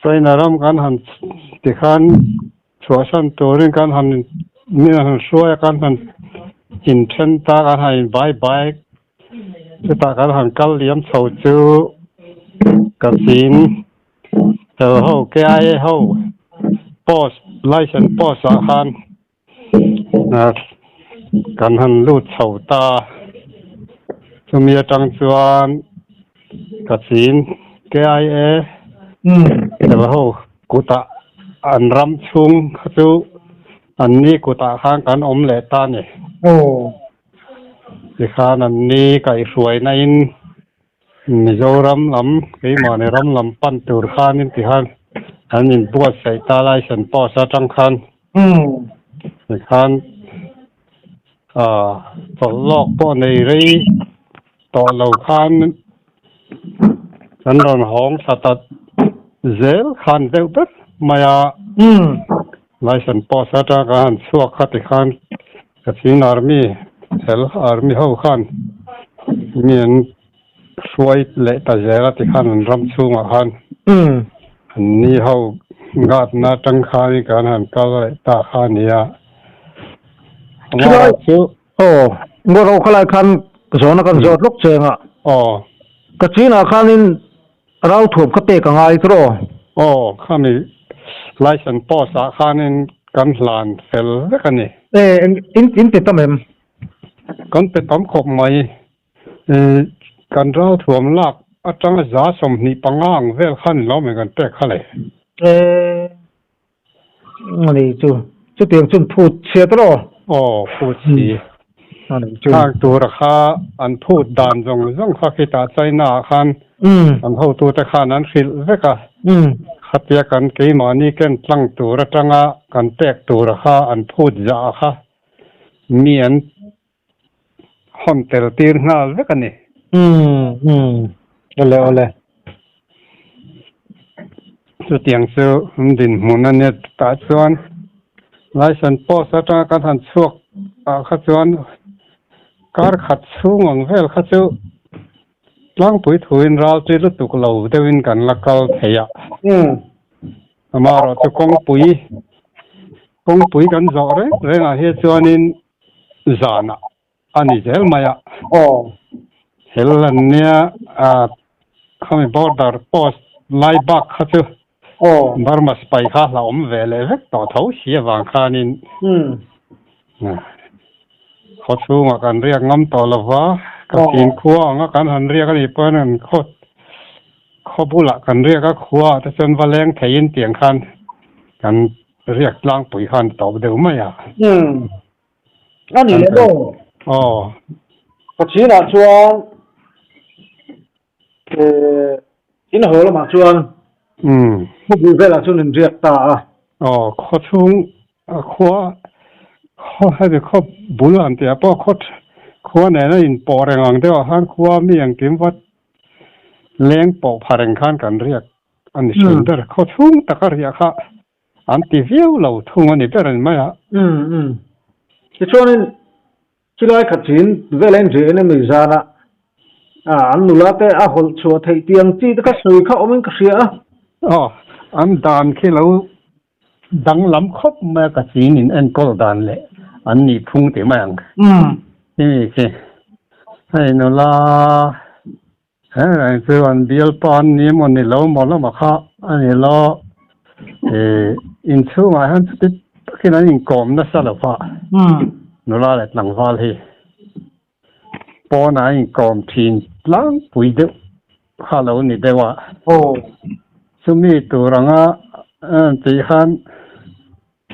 China ram kan han tikhan chhuahsan turin kan han min han hruai a kan han inthen ta kan han in bye bye chutah kan han kal liam chho chu ka chin tel ho K_I_A ho post license post ah khan kan han lut chho ta chumi atang chuan ka chin K_I_A tel ho kutah an ram chhung kha chu an ni kutah khan kan awm leh ta a ni. Tikhan an ni kaihhruaina in Mizoram lam keimahni ram lam pan tur khanin tikhan an inbuatsaih ta license post atang khan tikhan chawlh lawk pawh nei rei tawh lo khan kan rawn hawng thla ta zel khan deuh ber mai a. License post atang kan han chhuak kha tikhan Kachin Army hel Army ho khan mi an hruai leh ta zel a tikhan an ram chhungah khan an ni ho ngatna atang khanin kan han kal leh ta kha a nia. Khilai chu aw Ngawrho khalai khan zawhna kan zawt lawk cheng a. Aw. Kachin ah khanin Ralthuam kha pek a ngai tawh aw. Aw, khami license post ah khanin kan hlan fel vek a ni. E, in in pe tam em? Kan pe tam khawp mai. E, kan ralthuam lak atanga 25% ang vel khan lo mai kan pek kha le. E, Ani chu chutiang chuan phut chhiat rawh. Aw phut si. Ani chu. Khang tura kha an phut dan zawng zawng kha khitah China ah khan an hotute khan an hrilh vek a. Khatia kan keimahni ken tlang tur atanga kan pek tura kha an phut zah kha mi an hawn tel tir nghal vek a ni. Umm awle awle. Chutiang chu an dinhmun a nia tah chuan license post atanga kan han chhuak ah kha chuan kar khat chhung ang vel kha chu tlangpui thuin ral chi lutuk lo deuhin kan la kal thei a. Amaherawhchu kawngpui kawngpui kan zawh reng reng ah hi chuanin zanah a ni zel mai a. Aw. Hel an nia a khami border post lai bak kha chu Aw. Burma sipai kha hlauhawm ve leh vek tawh tho si avang khanin khaw chhungah kan riak ngam tawh lo va, ka chin khua anga kan han riak a nih pawhin an khaw khaw bulah kan riak a, khua ah te chuan va leng theiin tiang khan kan Riak tlangpui khan tawp deuh mai a. Umm. A ni leh maw? Aw. Pathianah chuan eh in haw lamah chuan Umm. Khawpui velah chuan in riak ta a. Aw, khaw chhung khua khaw hemi khaw bul an tih ah pawh khaw khua nena inpawh reng ang deuh ah khan khua mi engkim vat leng pawh pha reng khan kan riak a ni hrim ber. Khaw chhung taka riah kha an ti viau lo thung a ni ber a ni mai a. Umm umm. Tichuanin chulai khat chin vela in riah in emi zana an nula te a hawlh chhuah theih tih ang chi te kha sawi kha awmin ka hria a. Aw, an dan khi lo danglam khawp mai a ka chin in enkawl dan leh an nih phung tih mai ang. Umm. Hemi khi hei nula He reng chu an bialpa an ni emaw ni lo maw lamah kha a ni lo. Ih inchhungah hian chuti takin an inkawm nasa lo va, nula leh tlangval hi pawnah an inkawm thin tlangpui deuh kha lo ni deuh a. Chumi tur anga tih khan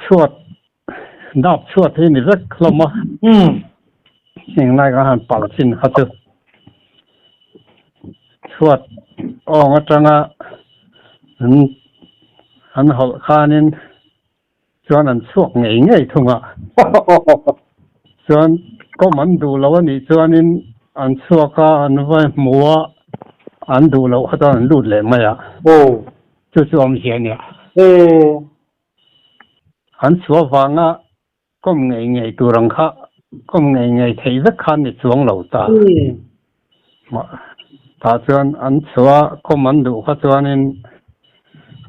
chhuat Dap chhuat hi ni vek hlawm a, heng lai kha han palh chin kha chu chhuat awng atanga an an hawlh khanin chuan an chhuak ngei ngei thung a, chuan kawm an duh loh a nih chuanin an chhuak a, an va hmu a, an duh loh kha chuan an lut leh mai a, chu chu awmzia a nia. An chhuah vanga kawm ngei ngei tur ang kha kawm ngei ngei theih vek khan ni chuang lo ta. Tah chuan an chhuah kawm an duh kha chuanin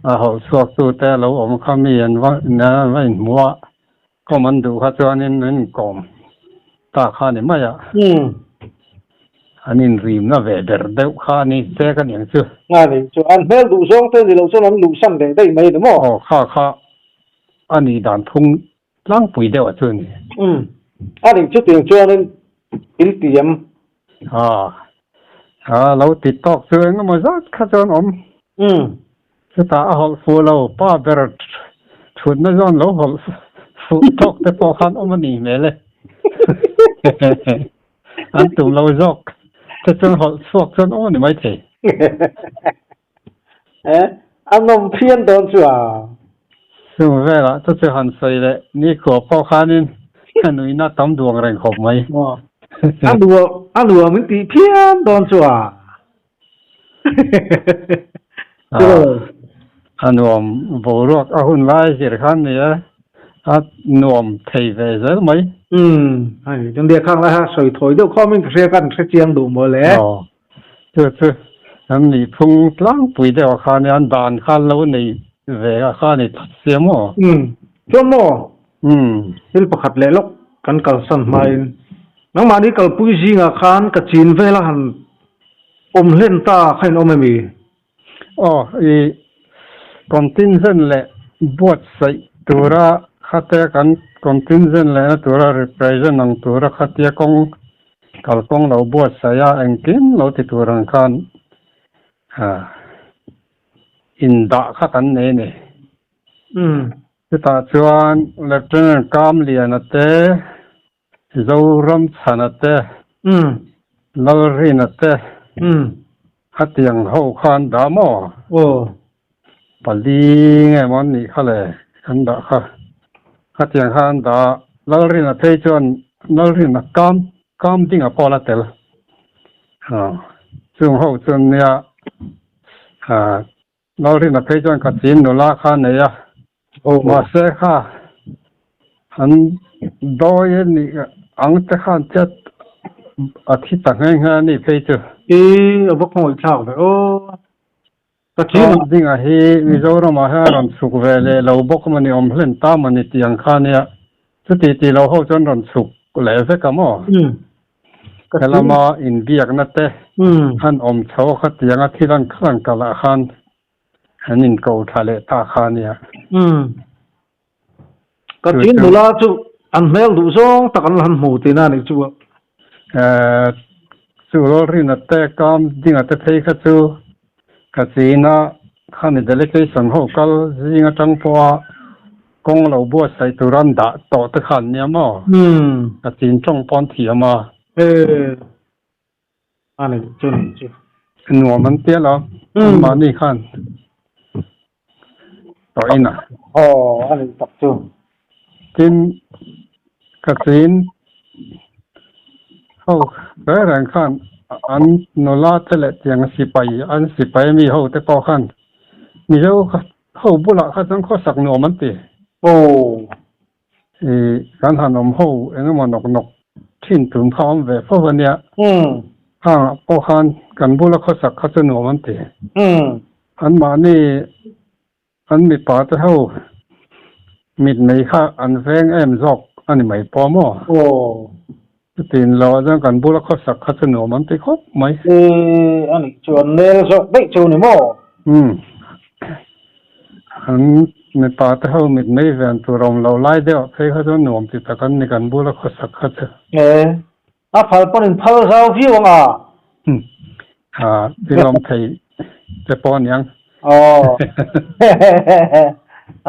A hawlh chhuaktute lo awm kha mi an va an va inhmu a, kawm an duh kha chuanin an inkawm ta kha a ni mai a. An inrimna ve ber deuh kha a ni che ka niang chu. A ni chu, an hmel duh zawng te ni loh chuan an luhsan leh daih mai a ni maw? Aw, kha kha a nih dan phung Tlangpui deuh a chu ni. Umm. A nih chutiang chuanin in ti em? Aa. Aa lo ti tawk chu eng emaw zat kha chuan awm. Umm. Chutah a hawlh fuh lo, pa ber thutna zawn lo hawlh fuh tawk te pawh khan awm a nih hmel e. An tum lo zawk te chuan hawlh chhuak chuan awm a ni maithei. Eh, a nawm phian dawn chu a. Chung velah chu chu han sawi leh nikhua pawh khanin a nuihna tam duang reng khawp mai. A nuam, a nuam in tih phian dawn chu a. A nuam boruak a hun lai zir khan ni e, a nuam thei ve zel mai. Umm, hei, chuan biakhang lai kha sawi thawi deuh khawmin ka hria khan hre chiang duh maw le. Chu chu an nih phung tlangpui deuh ah khan an dan kha lo nei ve ah khan i that sia maw? Umm, chuan maw? Umm, thil pakhat leh lawk kan kalsan hmain nangmahni kalpui zingah khan ka chin vel a han awm hlen ta kha in awm emi? Aw, i contingent leh buatsaih tura khatia kan contingent lehna tura represent ang tura khatia kawng Kalkawng lo buatsaih a engkim lo ti tur ang khan indah kha kan nei a ni. Chutah chuan Lieutenant Kamliana te, Zoramchhana te, Lalrina te khatiang ho kha an dah maw? Pali nge maw an nih kha le an dah kha. Khatiang kha an dah a, Lalrina phei chuan Lalrina kam kam ding a pawh la tel. Chung ho chuan nia Lalrina phei chuan ka chin nula kha a nei a, mahse kha an dawi a nih ang te khan chiat a thi ta nghe nghe a ni phei chu. I a va khawngaih thlak ve aw. Ka chin a. Dinga hi Mizoramah hian a rawn chhuk ve leh lo bawk a ni, awm hlen ta maw ni tih ang kha nia. Chuti tih lo ho chuan rawn chhuk leh vek a maw? Helama inbiakna te han awm chho a khatianga thil an khalan kalh ah khan an inko tha leh ta kha nia. Ka chin nula chu an hmel duh zawng tak an la han hmu tihna a nih chu a. Chu Lalrina te kam dinga te phei kha chu ka china khami delegation ho kal zing atang pawha kawng lo buatsaih tur an dah tawh te khan nia maw? Ka chin tawng pawh an thiam a. A ni chu ni chu. Nuam an tia lo. An mahni khan tawh in a. Aw a ni tak chu. Tin ka chin ho reng reng khan an nula te leh tiang sipai an sipai mi ho te pawh khan Mizo ho bulah kha chuan khawsak nuam an ti. Aw. I kan han awm ho eng emaw nawk nawk thin tum kha awm ve fo a nia. Hangah pawh khan kan bula khawsak kha chu nuam an ti. An mahni an mipa te ho mitmei kha an veng em zawk a ni mai pawh maw? Chutin lo ah chuan kan bula khawsak kha chu nuam an ti khawp mai. A nih chu an nel zawk daih chu ni maw? Umm. An mipa te ho mit mai ven tur awm lo lai deuh ah phei kha chuan nuam ti tak an ni kan bula khawsak kha chu. E, a phal pawn in phal zau viau ang a. Umm. A tilawm thei te pawh aniang. Aw.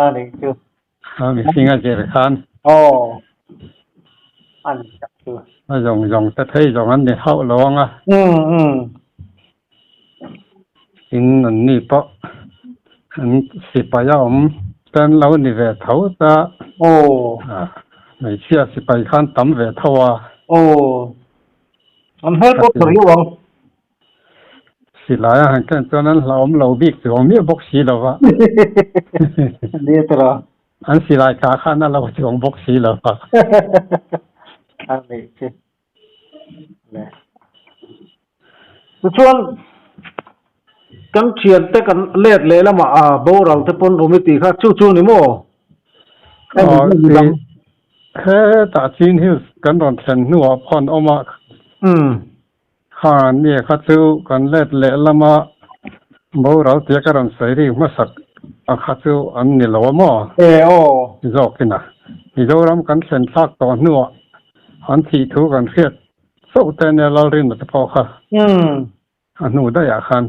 A nih chu. A mihring a zir khan. Aw. A ni tak chu. A zawng zawng te phei zawng an ni hauh lo ang a. Umm umm. In an ni pawh an sipai a awm te an lo ni ve tho ta. Aw. Hmeichhia sipai khan tam ve tho a. Aw. An hmel pawh tha riau ang. Silai a han ken chuan an hlauhawm lo bik chu awm miah bawk si lo va. Nia tawh a. An silai tla khan a lo chuang bawk si lo va. A nih chu. Le. Tichuan. Kan thiante kan let leh lamah a boral te pawn awm i tih kha chu chu ni maw? Hetah Chin Hills kan rawn thlen hnuah pawh an awm a. Kha nia kha chu kan let leh lama boral tia ka rawn sawi rik hmasak a kha chu an ni lo a maw? E aw. Zawkin a. Mizoram kan thlen thlak tawh hnuah an thih thu kan hriat chauh te nia Lalrinna te pawh kha a hnu daihah khan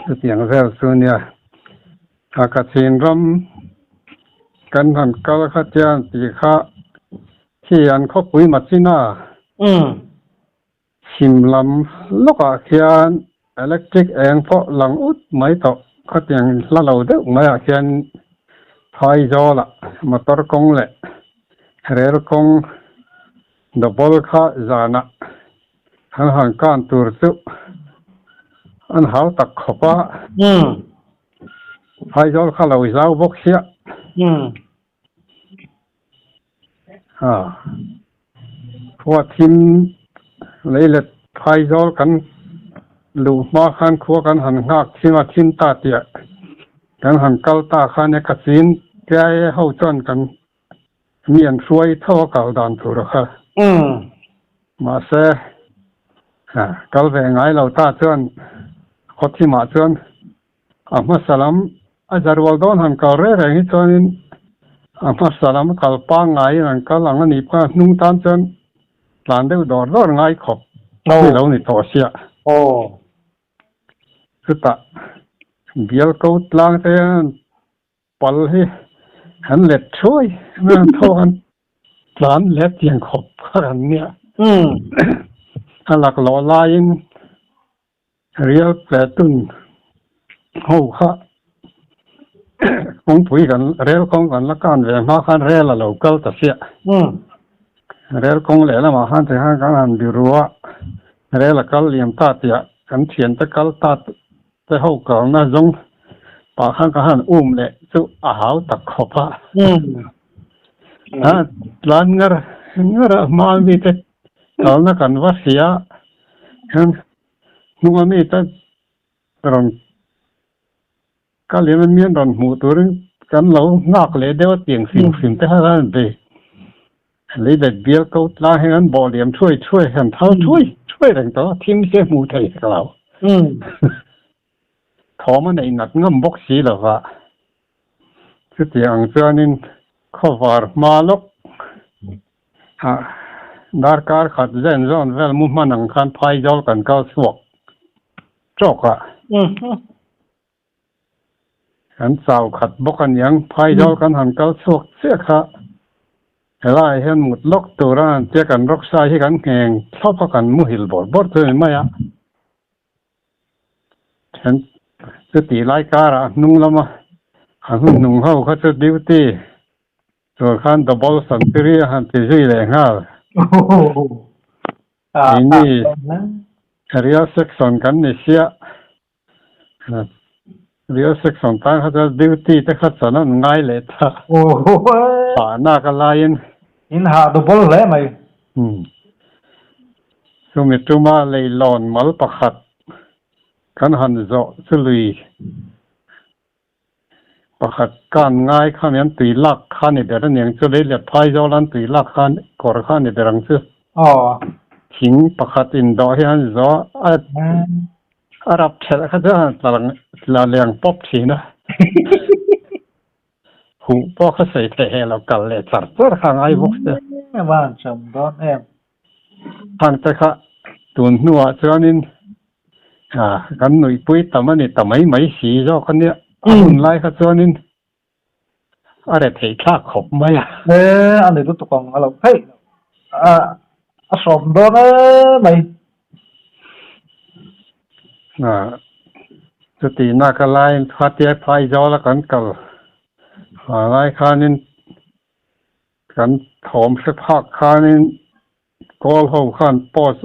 chutiang vel chu nia. A Kachin ram kan han kal kha chian tih kha khi an khawpui Machina chhim lam lawkah khian electric eng pawh lang ut mai tawh khatiang hla lo deuh maiah khian Phaizawlah motor kawng leh rel kawng double kha zanah an han kan tur chu an hau tak khawp a. Phaizawl kha lo zau bawk sia. Ha. Khua thim lei let Phaizawl kan luh hma khan khua kan han nghak thim a thim ta tih kan han kal ta khan e ka chin tia ho chuan kan Mi an hruai tho a kal dan tur a kha. Mahse, kal ve ngai lo ta chuan khawthimah chuan a hmasa lam a za rual dawn han kal reng reng hi chuanin a hmasa lam kal pangngaiin an kal ang a nih pawh a hnung tan chuan tlan deuh dawr dawr ngai khawp hi lo ni tawh sia. Chutah bial ko tlang te hian Pal hi an let thuai a, thaw an tlan let tiang khawp kha kan nia. A laklawh laiin Real Platoon ho kha kawngpui kan rel kawng kan la kan ve hma khan rel a lo kal ta chiah. Rel kawng lehlamah khan tikhan kan han biru a, rel a kal liam ta tih kan thiante kal ta Te ho kalna zawng pah khan ka han um leh chu a hau tak khawp a. A tlan ngar ngar a hma mi te kalna kan va hria hian hnunga mi te rawn kalin a mian rawn hmuh turin kan lo nghak leh deuh a tiang hrim hrim te kha khan bei lei bet bial ko tlang hian an bawh liam thuai thuai hian thal thuai thuai reng tawh a thim se hmuh thei hek lo. Thawm a neih nat ngam bawk si lo va, chutiang ang chuanin khawvar hma lawk ah darkar khat zen zawn vel mu hman ang khan phaizawl kan kal chhuak tawk a. Kan chau khat bawk a niang, Phaizawl kan han kal chhuak chiah kha helaiah hian mut lawk tura an tia kan rawksa hi kan ngheng thlawp a, kan muhil bawrh bawrh chu a ni mai a. Then chutih lai karah hnung lama a hnuhnung ho kha chu duty tur khan double santiri a han ti zui leh nghal. Keini real section kan ni sia. Real section tan kha chuan duty te kha chuan an ngai leh ta. Hahna ka laiin. In hah double hle mai. Chumi tuma leilawn mal pakhat kan han zawh chu lui Pakhat kan ngai kha mian tui lak kha ni ber aniang chu lei let phai zawl an tui lak kha kawr kha ni ber ang chu. Thing pakhat indawh hi an zawh a a rap thelh kha chu a tla leng pawp thin a. Huh pawh kha sawi theih heh lo kal leh char char kha a ngai bawk sia. Hangte kha tun hnuah chuanin kan nuihpui tam a ni ta mai mai si zawk a nia. A hun lai kha chuanin a re theih thlak khawp mai a. E, a ni lutuk ang a lo theih loh. A sawm dawn e mai. Chutihna ka laiin khatia Phaizawla kan kal lai khanin Kan thawm hre phak khanin kawl ho khan post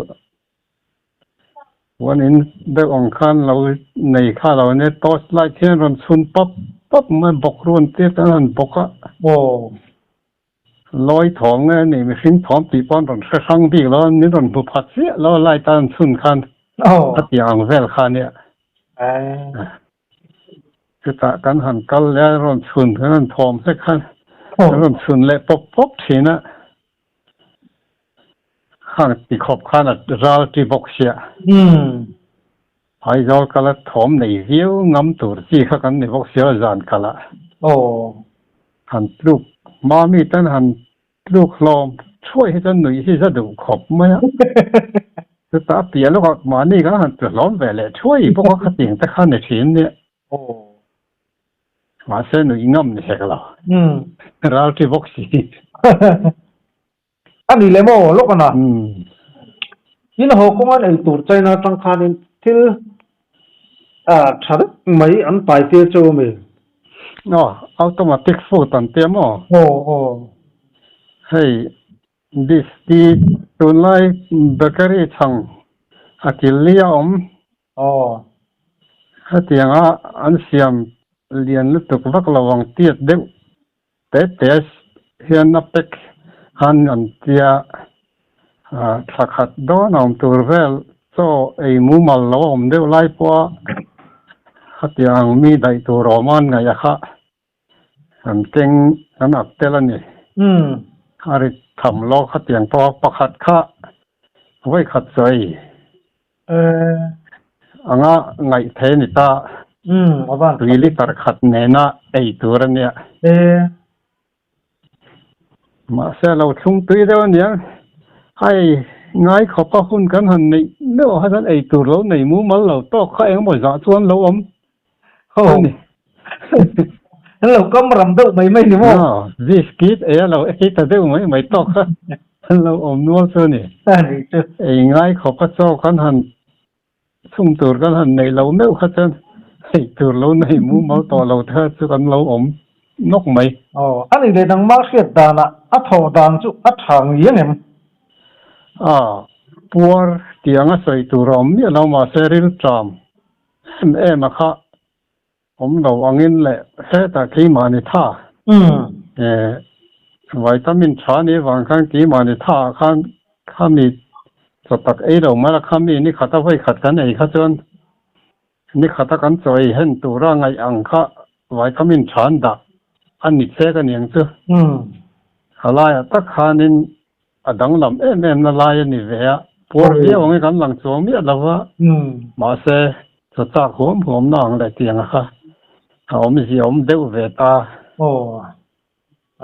one in deuh ang khan lo nei kha lo nia torch light hian rawn chhun pap pap mai bawk ruan tir kan han bawk a. Lawi thawm nge a nih mihring thawm tih pawh an rawn hre hrang bik lo a min rawn hmu phat chiah lo a light a an chhun khan. A ti ang vel kha nia. Chutah kan han kal leh a rawn chhun kan rawn thawm hlek khan kan rawn chhun leh pawp pawp thin a. Khang ti khawp khan a ral ti bawk sia. Aizawl kala thawm nei viau ngam tur chi kha kan ni bawk sia zan kalah. Han tluk hma mi tan han Tluk hlawm thuai hi chuan nuih hi za duh khawp mai a. Chutah a piah lawkah mahni kan han tlu hlawm ve leh thuai bawk a, khatiang te kha ni thin nia. Mahse nuih ngam ni hek lo. Ralṭi bawk si. A ni le maw lawk a na. In haw kawngan ei tur China atang khanin thil tha vek mai an pai tir cheu a mi? Aw, automatic food an tia maw? Aw, aw. Hei, Disty tunlai bakery chhang a kil li a awm. Aw. Hetianga an siam lian lutuk vak lo ang tiat deuh Te te hian a pack han an tia thla khat dawn a awm tur vel chaw ei mumal lo a awm deuh lai pawha khatiang ang mi daih tur awm a an ngaih a kha an keng an ak tel a ni. A rit tham lawk khatiang pawha pakhat kha vawi khat chaw ei anga ngaih thei a ni ta. Tui litre khat nena ei tur a nia. Mahse a lo thlung tui deuh a nia. Hei ngai khawpa hun kan han neih meuh ah khan ei tur lo nei mumal lo tawk kha engemaw zah chuan lo awm a ni. An lo kam ram deuh mai mai ni maw? Biscuit ei a lo ei ta deuh mai mai tawk kha an lo awm nual chu a ni. Ei ngai khawpa chaw kan han chhung tur kan han neih lo meuh kha chuan ei tur lo nei mumal tawh lo te kha chu kan lo awm nawk mai. Aw, a ni leh nangmah hriat danah a thawh dan chu a tha ngei ang em? A, puar tiang a sawi tur a awm miah lo mahse rilṭam em em a kha Awm lo angin leh hetah keimahni tha vitamin tha ni avang khan keimahni tha ah khan khami chaw tak ei lo mai la, khami ni khata vawi khat kan ei kha chuan ni khata kan chaw ei hen tura ngaih ang kha vitamin tha an dah a ni chek a niang chu. A laiah tak khanin A danglam em em na lai a ni ve a, puar viau angin kan lang chuang miah lo va, mahse chaw chak huam huam na ang leh tiang a kha a awmzia awm deuh ve ta. Aw,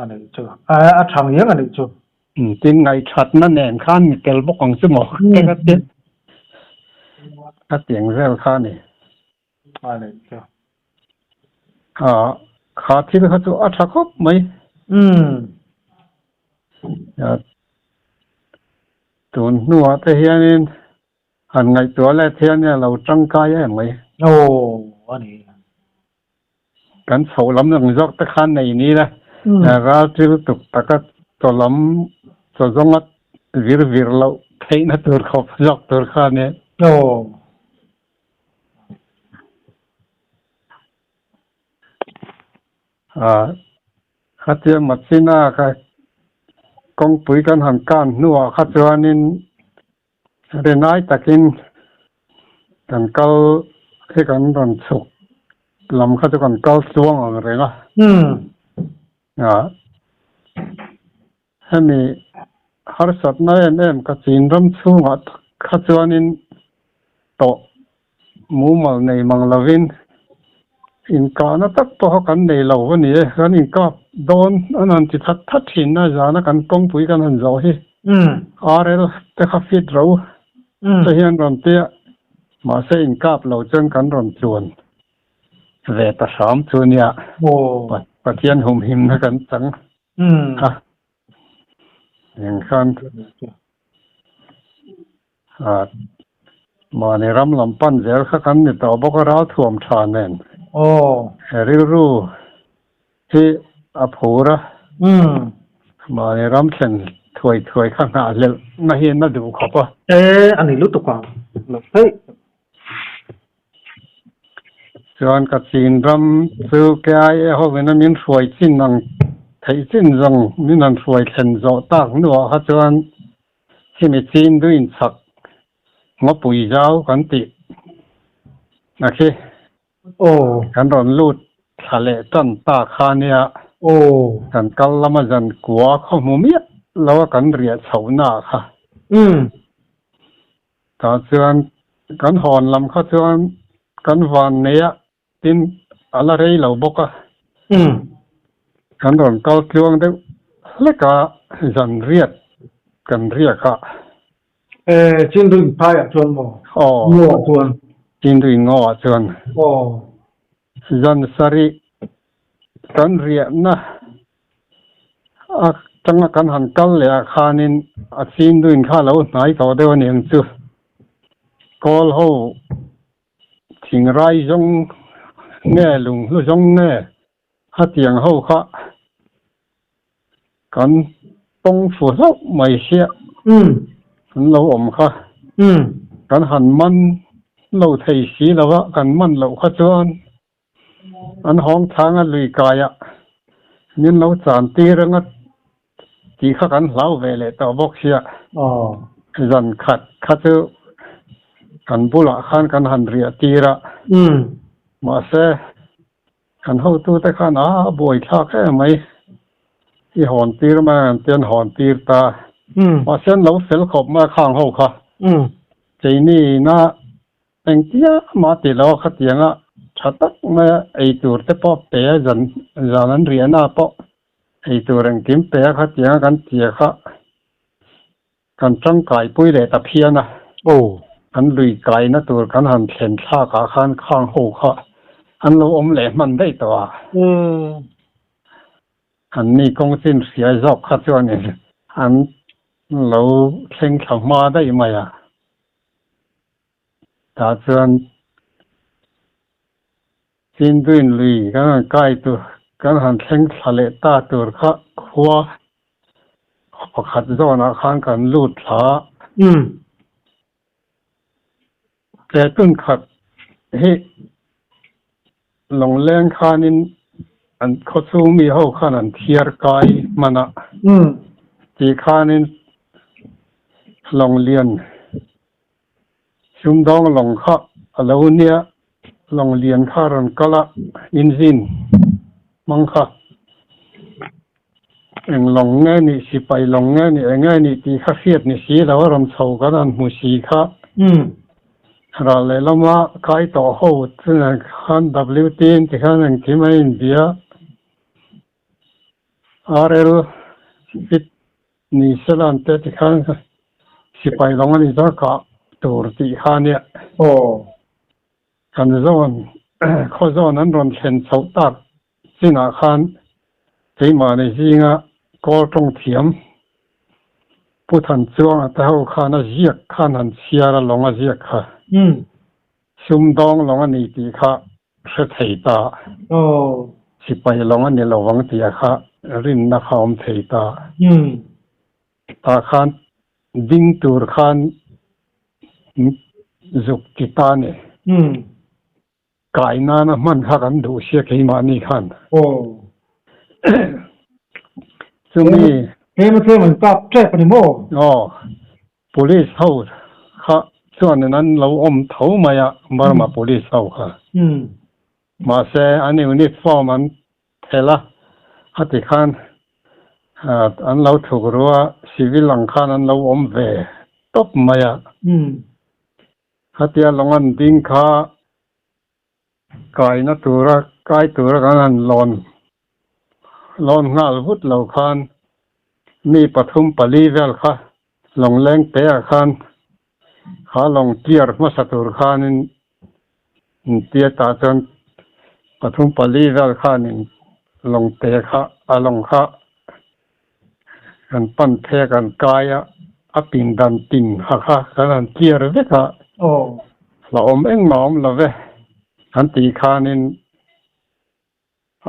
a nih chu. A tha ngiang a nih chu. Tin, ngaihthatna nen khan mi tel bawk ang chu maw? Ka ti a tiang vel kha a ni. A nih chu. A, kha thil kha chu a tha khawp mai. Umm. Tun hnuah te hianin han ngaihtuah let hian a lo tangkai em mai. Aw, a ni. Kan chhoh lam ang zawk te khan nei ni la, ral thil tuk taka chaw lam chaw zawnga vir vir loh theihna tur khawp zawk tur kha a ni. Aw. Khatia Machina kha kawngpui kan han kan hnuah kha chuanin rinai takin kan kal hi kan rawn chhuk lam kha chu kan kal tluang ang reng a. Hemi harsatna em em ka chin ram chhungah tak kha chuanin tawh mumal nei mang lovin inkahna tak pawh kha kan nei lo a ni e. Kan inkap dawn an han ti that that thin a, zana kan kawngpui kan han zawh hi RL te kha fit ro te hian rawn tia mahse inkap lo chuan kan rawn tluan ve ta hram chu nia. Pathian humhimna kan chang. A eng khan a mahni ram lam pan zel kha kan ni tawh bawk a ralthuam tha nen he rilru hi a phur a mahni ram thlen thuai thuai kha nghahhlelh na hian a duh khawp a. E a ni lutuk ang lo theih. Chuan ka chin ram chu KIA hovin a min hruai chin ang theih chin zawng min han hruai thlen zawh tak hnuah kha chuan khimi chin duin chak Ngawpui zau kan tih a khi kan rawn lut thla leh tan ta kha nia. Kan kal lama zan kua khaw hmu miah lo a kan riah chhohna ah kha. Tah chuan kan hawn lam kha chuan kan van nei a tin a la rei lo bawk a. Kan rawn kal tluang deuh hlek a zan riat kan riak a. Chinduin phaiah chuan maw? Aw. Ngaw ah chuan. Chinduin ngaw ah chuan. Aw. Zan sarih kan riahna atanga kan han kal leh ah khanin a Chinduin kha a lo hnai tawh deuh a ni ang chu. Kawl ho thingrai zawng nge lunghlu zawng nge Hetiang ho kha kan tawng fu hlauh mai sia an lo awm kha. Kan han man lo thei si lo a, kan man loh kha chuan an hawng chhang a lui kaiah min lo chan tir anga tih kha kan hlau ve leh tawh bawk sia. Zan khat kha chu kan bulah khan kan han riah tir a, mahse Kan hotute khan a buaithlak em mai, i hawn tir mai ang tian hawn tir ta. Mahse an lo fel khawp mai a khang ho kha. Keini ina engtia mah ti lo a khatianga tha tak maia ei tur te pawh pe a zan zan an riahna pawh ei tur engkim pe a khatianga kan tia kha. Kan tangkaipui leh ta phian a. Aw. Kan lui kaina tur kan han thlen thlak ah khan khang ho kha an lo awm leh hman daih tawh a. An ni kawng chin hriai zawk kha chuanin an lo thleng thla hma daih mai a. Tah chuan Chinduin lui kan han kai tur, kan han thleng thla leh ta tur kha khua pakhat zawnah khan kan lut thla a. Tletun khat hi Lawngleng khanin an khawchhung mi ho khan an thiar kai hman a. Tih khanin Lawnglian Sumdawng lawng kha a lo nia, lawng lian kha a rawn kal a, engine hmang kha eng lawng nge nih, sipai lawng nge nih, eng nge nih tih kha hriat ni si lo a rawn chho kan han hmu si kha. Ral lehlama kai tawh ho chunah khan WT in ti khan engkim a inbia, RL fit Ni sela an te ti khan sipai lawng a ni chuan kah tur tih kha a nia. Aw. Kan zawn, khaw zawn an rawn thlen chhoh tak chinah khan keimahni zinga kawl tawng thiam Pu Thanchuanga te ho khan a ziak khan han chhiar a lawng a ziak kha. Sumdawng lawng a ni tih kha hre thei ta. Sipai lawng a ni lo vang tih a kha rinna kha awm thei ta. Tah khan ding tur khan zuk ti ta ni. Kai nana hman kha kan duh sia keimahni khan. Chumi. Tlema tlem an kap tep a ni maw? Aw. Police ho kha chuanin an lo awm tho mai a, Burma police ho kha. Mahse an uniform an thelh a, a ti khan an lo thuk ru a, civil ang khan an lo awm ve tawp mai a. Khatia lawng an ding kha kaina tura kai tura kan han lawn lawn nghal vut lo khan mi pathum pali vel kha lawng leng te ah khan kha lawng clear hmasa tur khanin intia tah chuan pathum pali vel khanin lawng te kha a lawng kha kan pan phei a kan kai a a pindan tin ha kha kan han clear vek a hlauhawm engmah a awm lo ve an tih khanin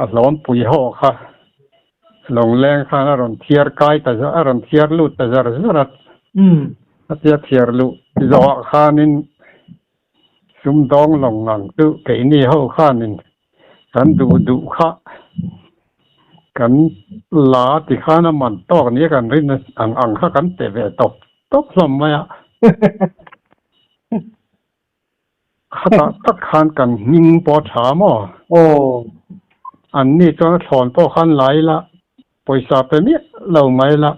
a hlawmpui ho kha lawngleng khan a rawn thiar kai ta a rawn thiar lut ta zar zar a a tia thiar luh zawhah khanin sumdawng lawng ngang chu keini ho khanin Kan duh duh kha kan la ti khan a man tawk nia kan rin ang ang kha kan pe ve tawp tawp hlawm mai a. Khatah tak khan kan hming pawh a tha maw? Aw. Anni chuan a thlawn pawh khan la ila, pawisa pe miah lo mai ila,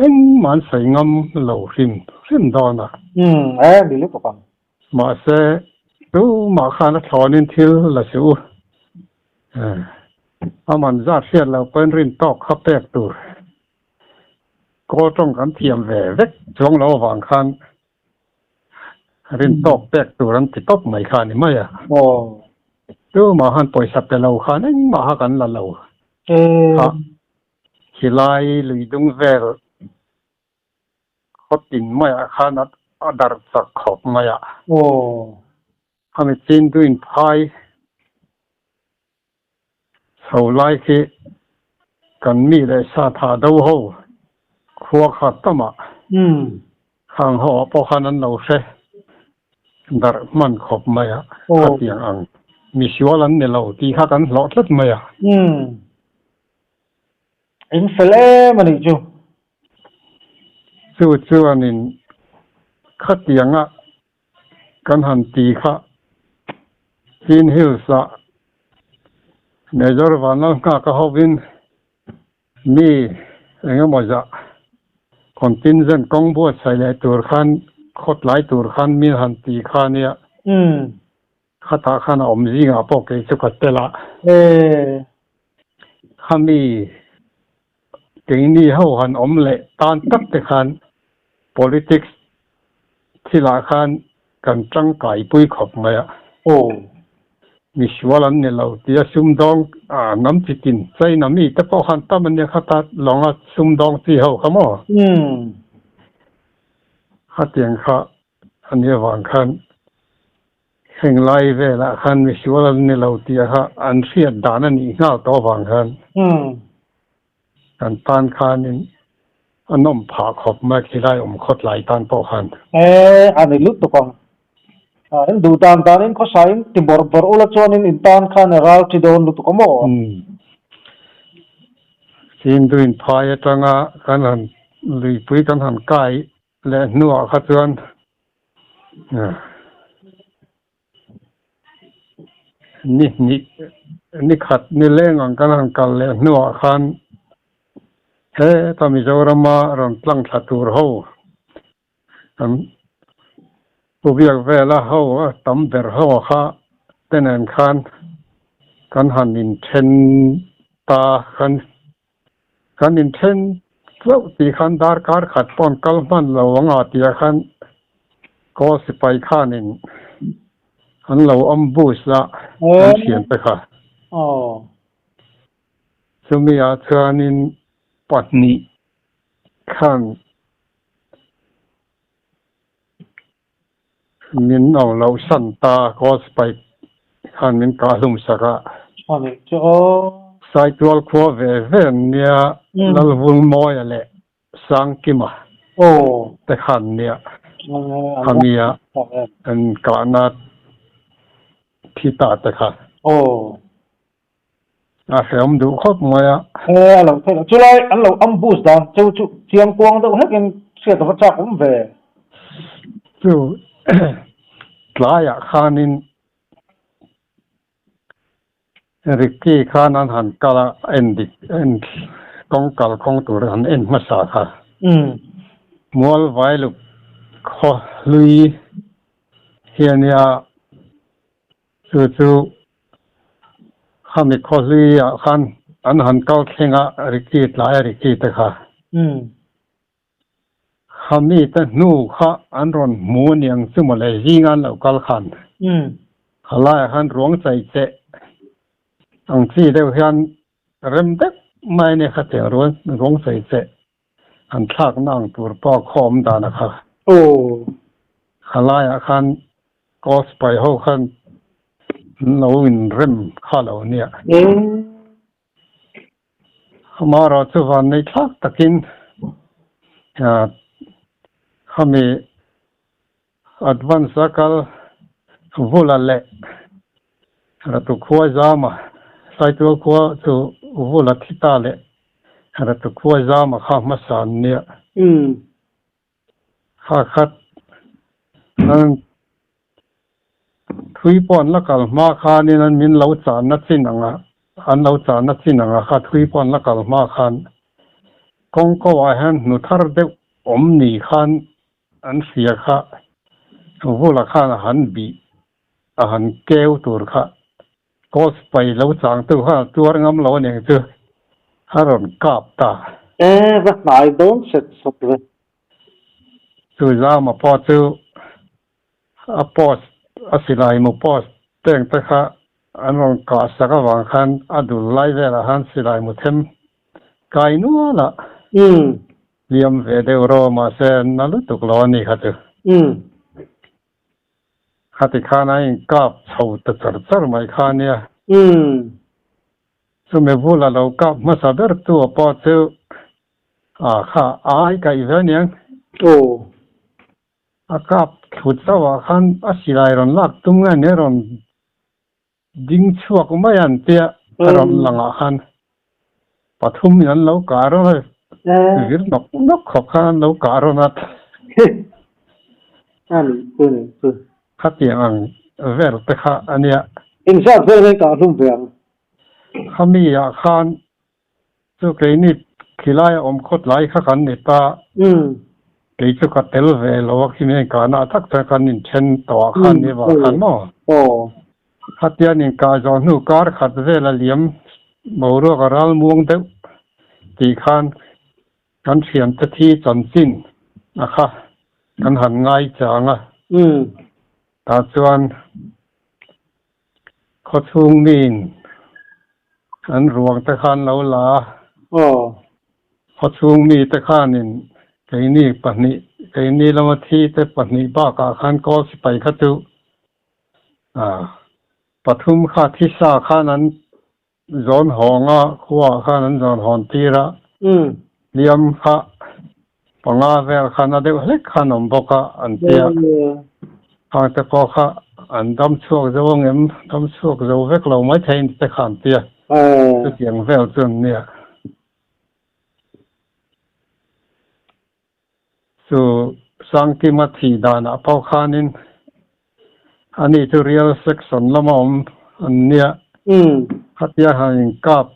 engmah an sawi ngam lo hrim hrim dawn a. Umm, e, ni lutuk ang. Mahse, tumah khan a thlawnin thil la suh u. A man zat hriat loh pawhin rin tawk kha pek tur. Kawl tawng kan thiam ve vek chuang lo avang khan rin tawk pek tur an ti tawp mai kha a ni mai a. Tumah khan pawisa pe lo khan engmah kha kan la lo. Kha khilai lui dung vel Khaw tin maiah khan a darh chak khawp mai a. Khami chinduin phai chho lai khi kan mi leh sa thah do ho khua kha tamah khang ho ah pawh khan an lo hre darh hman khawp mai a. Khatiang ang misual an ni lo tih kha kan hlawh tlat mai a. In fel em a nih chu. Chu chuanin khatianga kan han ti kha Chin Hills-ah Major Vanlalnghaka hovin mi eng emaw zah contingent kawng buatsaih leh tur khan khawtlai tur khan min han ti kha nia. Khatah khan a awm zingah pawh kei chu ka tel a. Khami keini ho han awm leh tan tak te khan politics thilah khan kan tangkaipui khawp mai a. Misual an ni lo tia sumdawng hnam chitin China mi te pawh khan tam ania khata lawnga sumdawng chi ho kha maw? Khatiang kha a nih avang khan heng lai velah khan misual an ni lo tih kha an hriat dan a nih nghal tawh avang khan kan tan khanin a nawm phah khawp mai khilai awm khawt lai tan pawh khan. E, a ni lutuk ang. In duh dan danin khawsain ti bawrh bawrh ula chuanin in tan khan a ral thi dawn lutuk a maw? Chinduin phai atanga kan han luipui kan han kai Leh hnuah kha chuan ni hnih ni khat ni leng ang kan han kal leh hnuah khan heta Mizorama rawn tlang thla tur ho kan pu biak vela ho a tam ber ho kha te nen khan kan han inthen ta khan Kan inthen hlauh tih khan darkar khat pawh an kal hman lo ang a tih ah khan Kawl sipai khanin an lo ambush a kan thiante kha. Chumi ah chuanin pahnih khan Min lo loh san ta Kawl sipai khan min kah hlum sak a. Saitual khua ve ve an nia Lalvulmawia leh Sangkima te khan nia khami a an kahna thi ta te kha. A hreawm duh khawp mai a. E, a lo theih loh. Chulai an lo ambush dan chu chu chiang kuang deuh hlekin hriat ava chak awm ve. Chu tlaiah khanin Ricky khan an han kal a, en dik en kawng kal khawng tur an en hmasa kha. Mual Vailuk khaw hlui hi a nia. Chu chu khami khawhlui ah khan an han kal thleng a, Ricky tlai a Ricky te kha. Khami te hnu kha an rawn hmu a niang chu mawle zinga an lo kal khan. Khalaiah khan ruang chai cheh ang chi deuh hian rem deuh mai a nia khatiang ruang chai cheh an thlakna ang tur pawh a khawm dan a kha. Khalaiah khan Cost pai ho khan an lo inrem kha lo nia. Amaherawh chu van nei thlak takin khami advance a kal vula leh Ratu khua zama Saitual khua chu vula thi ta leh Ratu khua zama kha hmasa an nia. Kha khat an Thui pawh an la kal hma khanin an min lo channa chin anga an lo channa chin anga kha thui pawh an la kal hma khan kawngko ah hian hnu thar deuh awm ni khan an hria kha vula khan a han bih a han keu tur kha kawl sipai lo changtu khan a tuar ngam lo aniang chu a rawn kap ta. E va hnai dawn set sawt ve. Chu zama pawh chu a post a silai mu post teng te kha an rawn kah sak avang khan a dul lai velah khan silai mu them kai nual a hliam ve deuh rawh mahse na lutuk lo a ni kha chu. Khati khan a inkap chho ta char char mai kha nia. Chumi bula lo kap hmasa ber tu a pawh chu a kha ai kaih ve aniang. A kap thlu chauh ah khan a silai rawn lak tum nge nia rawn ding chhuak mai a an tia a rawn lang ah khan pathum in an lo kah rawn a vir nawk nawk khawp khan an lo kah rawn a. Khatiang ang vel te kha a nia. Engzat vel nge kah hlum ve ang? Khami ah khan Chu keini khilai a awm khawt lai kha kan ni ta. Kei chu ka tel ve lo a, khimi a inkahna ah tak chuan kan inthen tawh ah khan ni vang khan maw? Khatian inkah zawh hnu kar khat vel a liam boruak a ral muang deuh tih khan kan thiante thi chanchin a kha kan han ngai chang a. Tah chuan Khawchhung miin an ruang te khan lo la a. Khawchhung mi te khanin keini pahnih, keini lama thi te pahnih bakah khan kawl sipai kha chu pathum kha thisa khan an zawn hawng a, khuaah khan an zawn hawn tir a, hliam kha panga vel khan a deuh hlek khan awm bawk a an tia. Khang te pawh kha an dam chhuak zo ang em, dam chhuak zo vek lo maithei in te kha an tia, chutiang vel chu an nia. Chu Sangkima thih danah pawh khanin ani chu real section lama awm an nia. Khatia han inkap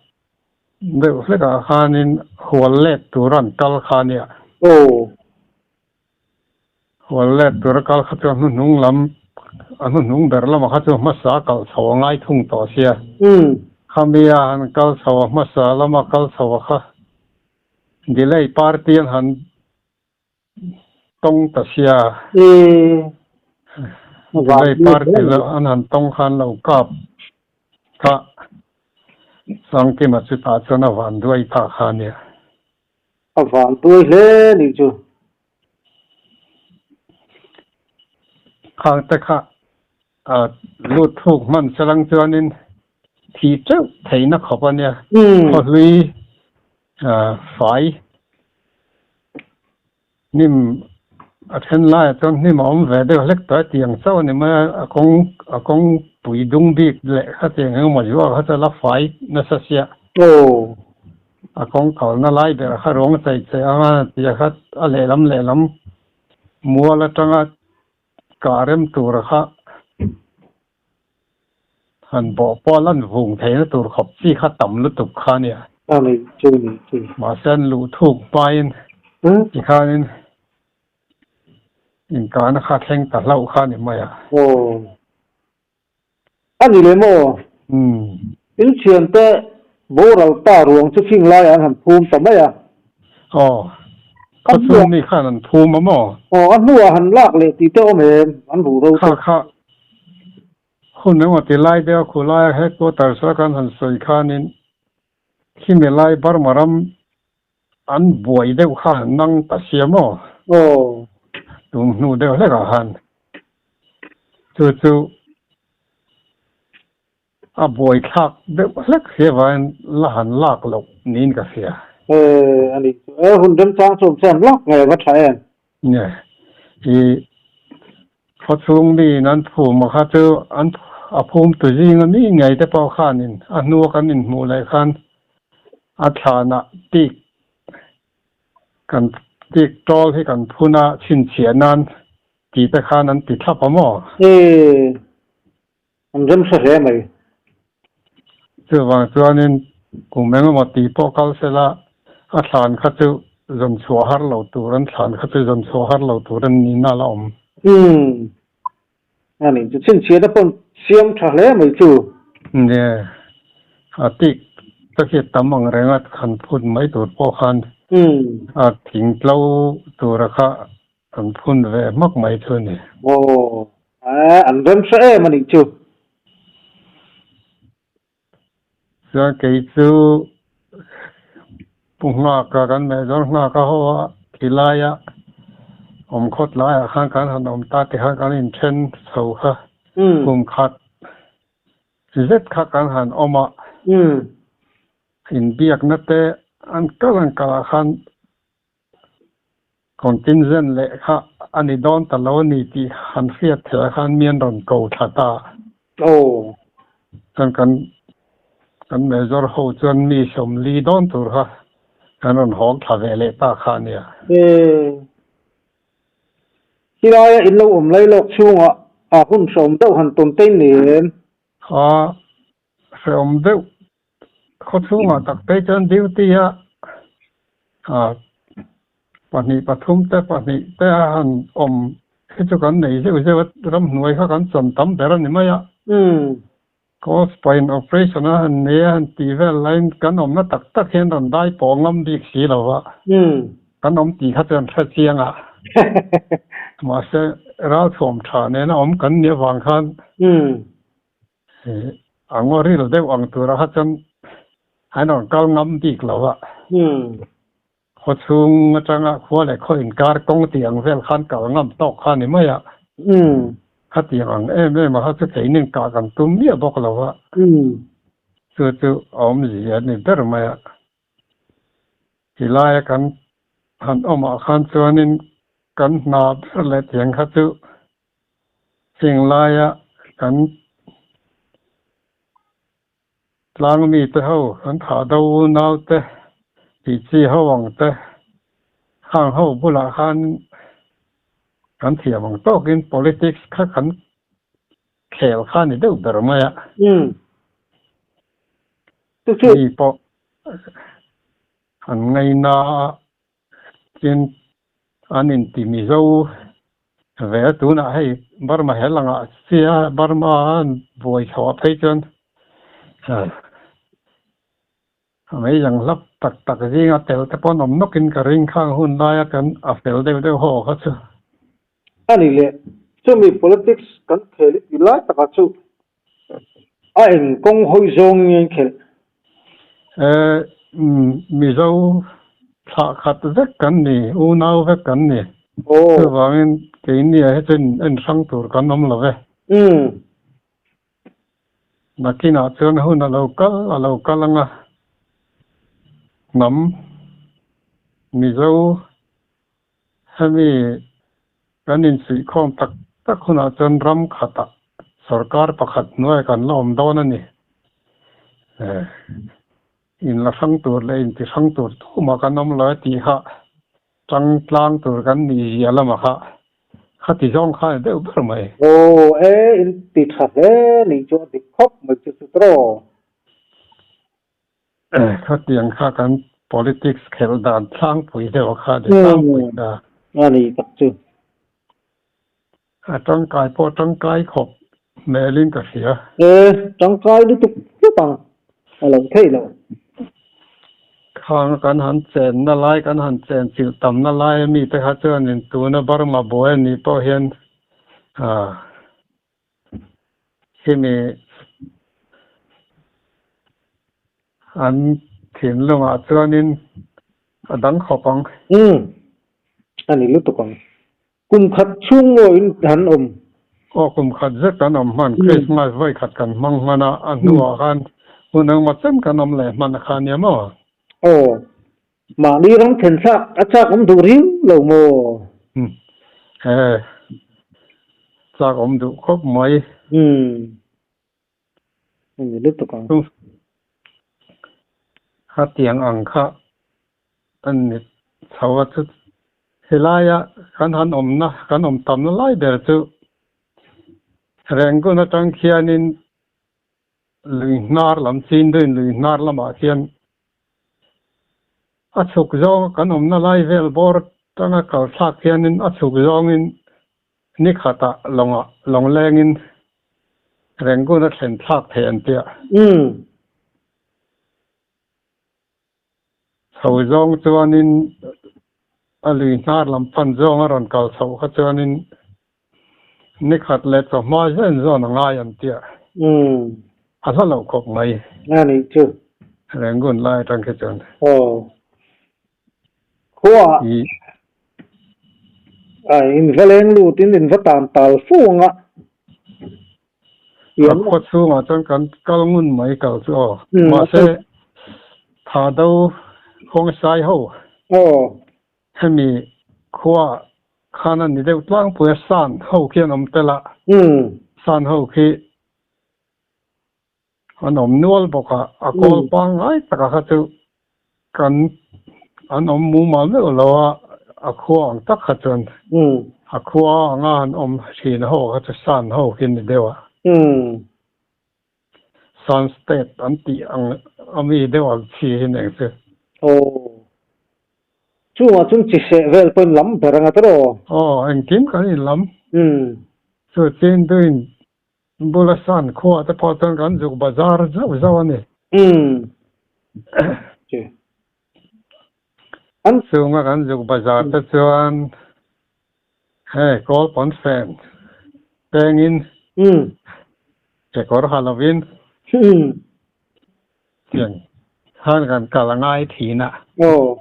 deuh hlekah khanin hual let tur an kal kha a nia. Hual let tur a kal kha chu a hnuhnung lam, a hnuhnung ber lamah kha chu hmasa a kalh chho a ngai thung tawh sia. Khamia han kal chho a hmasa lama kal chho a kha. Delay party an han tawng ta sia. Delay party lo an han tawng khan lo kap kha Sangkima chu tah chuan a van duai ta kha nia. A van duai hle nih chu. Khang te kha lut thuk hman salang chuanin thi teuh theihna khawp a nia. Khawhlui fai hnim a then laiah chuan hnim a awm ve deuh hlek tawh a tiang chauh a ni mai a, a kawng a kawngpui dung bik leh khatiang engemaw zual kha chu a la fai nasa sia. A kawng kalna lai ber kha ruang chei chei anga tia kha a lehlam lehlam mual atanga Kah rem tur kha han bawh pawh lan vung theihna tur khawp chi kha tam lutuk kha a nia. A ni chu ni chu. Mahse an luh thuk hmain tikhanin inkahna kha thleng ta hlauh kha a ni mai a. Aw. A ni le maw? In thiante boral ta ruang chu khing laiah an han phum ta mai a. Aw, khawchhung mi khan an phum a maw? Aw, a hnuah han lak leh tih te awm em? An ruh ro te. Kha kha, hun engemaw ti lai deuh a khu laia headquarters a kan han sawi khanin khimi lai Burma ram an buai deuh kha nang ta sia maw? Aw. Tum hnu deuh hlekah khan chu chu a buai thlak deuh hlek sia vangin la han lak loh niin ka hria. E, a nih chu. E, hun remchang chu awm se an lak ngei a va tha em? Nge, i khawchhung miin an phum a kha chu an a phum tu zinga mi ngei te pawh khanin a hnua kan inhmuh leh khan a thlanah tik kan tik tawl hi kan phun a chhinchhiah nan tih te khan an ti thlap a maw? E. An rem hre hle mai. Chuvang chuanin kum engemaw tih pawh kal sela a thlan kha chu zawn chhuah har lo tur an thlan kha chu zawn chhuah har lo tur an nihna a la awm. Umm. A nih chu chhinchhiahna pawh siam tha hle mai chu. Nge a tik te khi tam ang renga han phun mai tur pawh khan a thing tlo tura kha an phun ve hmak mai chu a ni. Aw, an rem hre em a nih chu. Chuan kei chu Pu Nghaka kan Major Nghaka ho a thi laia awm khawt laiah khan kan han awm ta ti khan kan inthen chho kha kum khat zet kha kan han awm a, inbiakna te an kal an kalah khan Contingent leh kha a ni dawn ta lo a ni tih han hriat theih ah khan mi an rawn ko thla ta. Aw. Chuan kan kan Major ho chuan mi 40 dawn tur kha kan rawn hawng thla ve leh ta kha a nia. E. Khilaia in lo awm lai lawk chhungah a hun hreawm deuh han tawn tein ni em? Kha hreawm deuh Khaw chhungah tak phei chuan duty a pahnih pathum te pahnih te a han awm hi chu kan nei zeuh zeuh a, ramhnuai kha kan chawn tam ber a ni mai a. Coast pain operation a han nei a han tih vel laiin kan awmna tak tak hian rawn dai pawh ngam bik si lo va, kan awm tih kha chuan hre chiang a. Mahse ralthuam tha nena awm kan nih avang khan A ngaw ril deuh ang turah kha chuan an rawn kal ngam bik lo a. Khaw chhung atanga khua leh khaw inkar kawng tih ang vel khan kal ngam tawk kha a ni mai a. Khatiang ang em em ah kha chu keinin kah kan tum miah bawk lo a. Chu chu a awmzia a ni ber mai a. Tilaia kan han awmah khan chuanin kan hna ber leh tiang kha chu Heng laia kan tlang mite ho, kan thah do unau te, tih chi ho ang te, hang ho bulah khan kan thiam ang tawkin politics kha kan khel kha a ni deuh ber mai a. Mi pawh an ngaina a. Tin, an inti Mizo ve a, tunah hei Burma he langah sia Burma an buai chhoh ah phei chuan a mei lang hlap tak tak zinga tel te pawh an awm nawkin ka ring khang hun laia kan a fel deuh deuh haw kha chu. A ni le, chumi politics kan khel i ti lai takah chu A eng kawng hawi zawng in an khelh? Mizo thlah khat vek kan ni, unau vek kan ni. Chuvangin keini ah hi chuan en hrang tur kan awm lo ve. Nakinah chuan hun a lo kal a lo kal ang a, hnam Mizo Hemi kan insuihkhawm tak tak hunah chuan ram khatah sorkar pakhat hnuaiah kan la awm dawn a ni. Inla hrang tur leh inti hrang tur tumah kan awm lo e tih kha tang tlang tur kan nih zia lamah kha khati zawng kha a ni deuh ber mai. Aw e, inti tha hle nih chu a dik khawp mai chu chu tawh. Khatiang kha kan politics khelh dan thlangpui deuh kha ni tlangpui ta. A ni tak chu. A tangkai pawh tangkai khawp hmelin ka hria. E, tangkai lutuk tlat ang, a lo theih lo. Khang kan han chenna lai, kan han chen chilh tamna lai a mite kha chuanin tuna Burma buai a nih pawh hian Hemi an thinlungah chuanin a dang khawp ang. Umm, a ni lutuk ang. Kum khat chhung ngawiin han awm. Aw, kum khat zet kan awm hman. Christmas vawi khat kan hmang hman a, a hnuah khan hun engmaw chen kan awm leh hman a kha nia maw? Aw, mahni ram then thlak a chak awm duh riu lo maw? Umm, e, chak awm duh khawp mai. Umm, a ni lutuk ang. Khatiang ang kha a ni chho a chu helaia kan han awmna, kan awm tamna lai ber chu. Rangoon atang khianin lui hnar lam Chinduin lui hnar lamah khian a chhuk zawng kan awmna lai vel bawr atanga kal thlak khianin a chhuk zawngin ni khatah lawngah lawng lengin Rangoon a thlen thlak thei an tia. Chho zawng chuanin a lui hnar lam pan zawng a rawn kal chhoh kha chuanin ni khat leh chawhma zen zawn a ngai an tia. A hla loh khawp mai. A nih chu. Rangoon lai atang khi chuan. Aw. Khua. A in va leng lut in in va tan tal fo ang a. A khaw chhungah chuan kan kal ngun mai kal chu aw. Mahse, tha do kawngsai ho hemi khua khan a ni deuh tlangpui a, san ho khi an awm tel a, san ho khi an awm nual bawk a, a kawl pangngai taka kha chu kan an awm mumal meuh lo a, a khua ang tak kha chuan a khua anga an awm thin ho kha chu san ho khi a ni deuh a, San state an tih ang a mi deuh ang chi hi eng chu. Aw, chungah chuan chi seh vel pawhin lam ber anga tawh. Aw, engkim kan inlam. Chu Chinduin Bula san khua te pawh chuan kan zuk bazar zauh zauh a ni. Umm. An chunga kan zuk bazar te chuan hei kawl pawn fen pengin kekawr ha lovin tiang khan kan kal a ngai thin a. Aw,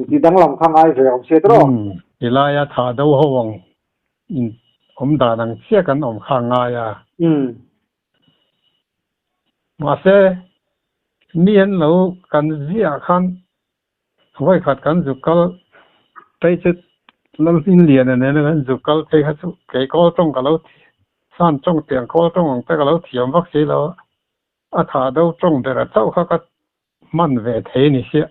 ti danglam kha ngai ve awm sia tawh. Umm, tilaia thah do ho ang In awm dan ang chiah kan awm kha a ngai a. Mahse, mi an lo kan ziah khan vawikhat kan zuk kal phei chu Lalhmingliana nena kan zuk kal phei kha chu kei kawl tawng ka lo san tawng tiang kawl tawng ang te ka lo thiam vak si lo a, a thah do tawng ber a chauh kha ka hman ve thei a ni sia.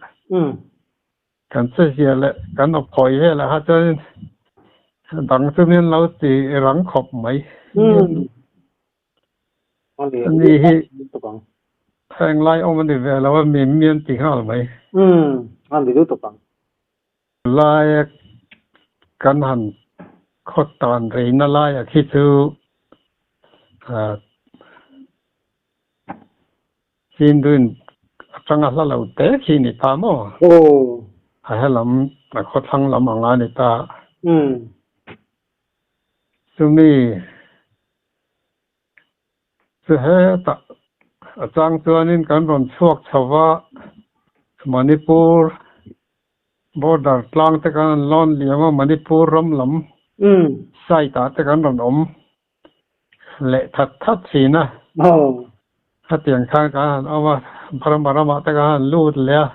Kan chezia leh kan awphawi velah kha chuanin dang chu min lo ti rang khawp mai. Ani hi heng lai awm a ni ve lo a, mi mian ti nghal mai. Laia kan han khaw tan reina laia khi chu Chinduin atanga hla lo te khi ni ta maw? A he lam, a khawthlang lam ang a ni ta. Chumi chu hetah a chang chuanin kan rawn chhuak chho va, Manipur border tlang te kan rawn lawn liam a, Manipur ram lam side ah te kan rawn awm. Leh that that thin a. Khatiang khan kan han awm a, Burma ramah te kan han lut leh a,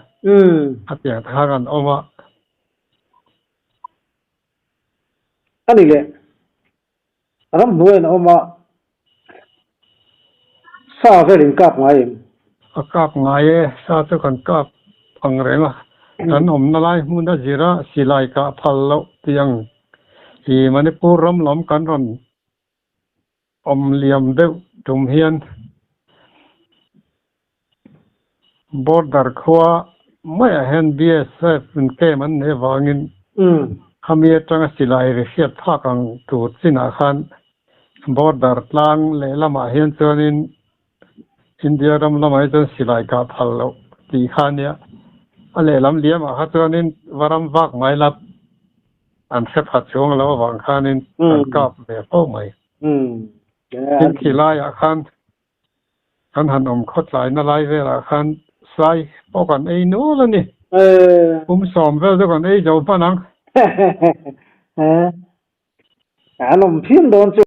khatiang te khan kan awm a. A ni leh, ramhnuai an awm a, sa vel in kap ngai em? A kap ngai e, sa chu kan kap ang reng a, kan awmna lai hmun a zir a, silai kah phal loh tih ang I Manipur ram lam kan rawn awm liam deuh tum hian border khua maiah hian BSF in camp an neih avangin khami atanga silai ri hriat phak ang tur chinah khan border tlang lehlamah hian chuanin India ram lamah hi chuan silai kah phal loh tih kha a nia. A lehlam liamah kha chuanin va ram vak mai la an hre pha chuang lo avang khanin an kap ve fo mai. Tin khi laiah khan kan han awm khawtlaina lai velah khan sai pawh kan ei nual a ni. Pum sawm vel chu kan ei zo hman ang. An awm phian dawn chu.